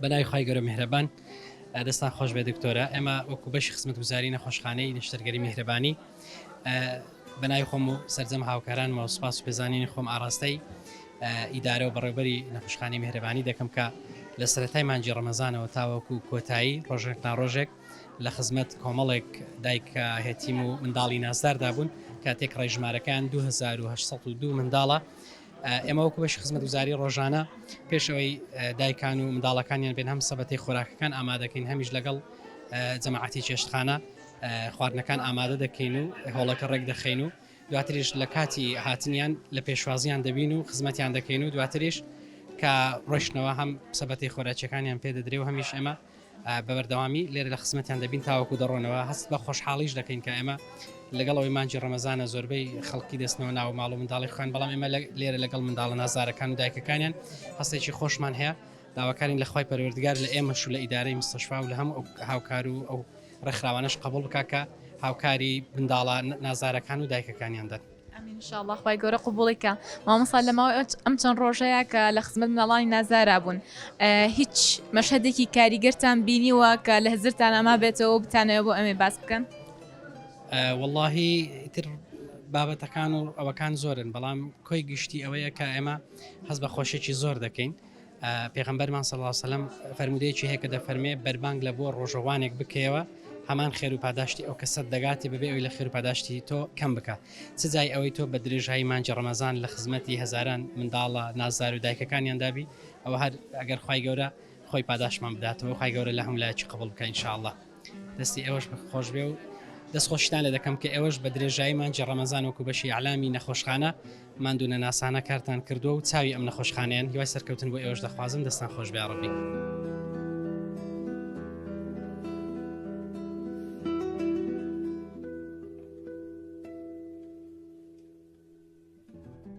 بەناوی خوای گەورە میهرەبان. دەستان خۆش بێت دکتۆرە ئێمە وەکو بەشی خزمەتگوزاری نەخۆشخانەی نەشتەرگەری میهرەبانی بەناوی خۆم و سەرجەم هاوکارانمەوە سوپاس و پێزانینی خۆم ئاراستەی ئیدارە و بەڕێوبەری نەخۆشخانەی میهرەبانی دەکەم کە لە سەرەتای مانگی ڕەمەزانەوە تاوەکو کۆتایی ڕۆژێک نا ڕۆژێک لە خزمەت کۆمەڵێک دایکە هێتیم و منداڵی نازداردا بوون کاتێک ڕێ ژمارەکان 2802 منداڵە ئێمە وەکو بەشی خزمەتگوزاری ڕۆژانە پێش ئەوەی دایکان و منداڵەکانیان بێن هەم سەبەتەی خۆراکەکان ئامادەکەین هەمیش لەگەڵ جەماعەتی چێشتخانە خواردنەکان ئامادە دەکەین و هۆڵەکە ڕێک دەخەین و دواتریش لە کاتی هاتنیان لە پێشوازیان دەبین و خزمەتیان دەکەین و دواتریش کە ڕۆشتنەوە هەم سەبەتەی خۆراکیەکانیان پێدەدرێ و هەمیش ئێمە بە بەردەوامی لێرە لە خزمەتیان دەبین تاوەکو دەڕۆنەوە هەست بە خۆشحاڵیش دەکەین کە ئێمە لەگەڵ ئەوەی مانگی ڕەمەزانە زۆربەی خەڵکی دەستنەوە ناو ماڵ و منداڵی خوێن بەڵام ئێمە لێرە لەگەڵ منداڵە نازارەکان و دایکەکانیان هەستێکی خۆشمان هەیە داواکارین لە خوای پەروەردگار لە ئێمەش و لە ئیدارەی مستەشفا و لە هەموو ئەو هاوکار و ئەو ڕێکخراوانەش قبوڵ بکا کە هاوکاری منداڵە نازارەکان و دایکەکانیان دەن. ئامین ان شاء اللە خوای گەورە قبوڵی کا مامۆستا لە ماوەی ئەم چەند ڕۆژەیە کە لە خزمەت مناڵانی نازارا بوون هیچ مەشهەدێکی کاریگەرتان بینیوە کە لە هزرتان ئەما بێتەوە بتانەوە بۆ ئەمێ باس بکەن واللهی تر بابەتەکان و ئەوەکان زۆرن بەڵام کۆی گشتی ئەوەیە کە ئێمە هەز بە خۆشیێکی زۆر دەکەین پێغەمبەرمان صلی اللە علیە وسلم فەرموودەیەکی هەیە کە دەفەرمێ بەربانگ لە بۆ ڕۆژەوانێک بکەیەوە هەمان خێر و پاداشتی ئەو کەسەت دەگاتێ بەبێ ئەوی لە خێر و پاداشتی تۆ کەم بکە چ جای ئەوەی تۆ بە درێژایی مانگی ڕەمەزان لە خزمەتی هەزاران منداڵە نازدار و دایکەکانیان دابی ئەوە هەر ئەگەر خوای گەورە خۆی پاداشتمان بداتەوە خوای گەورە لە هەموو لایەکی قبوڵ بکە ان شاء اللە. دەستی ئێوەش خۆش بێ و دەست خۆشتان لێ دەکەم کە ئێوەش بە درێژایی مانگی ڕەمەزان وەکو بەشی ئیعلامی نەخۆشخانە ماندوو نەناسانە کارتان کردووە و چاوی ئەم نەخۆشخانەیەن هیوای سەرکەوتن بۆ ئێوەش دەخوازم دەستان خۆش بێ ڕەبی.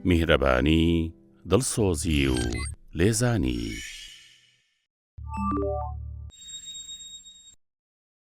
میهرەبانی، دڵسۆزی و لێزانی.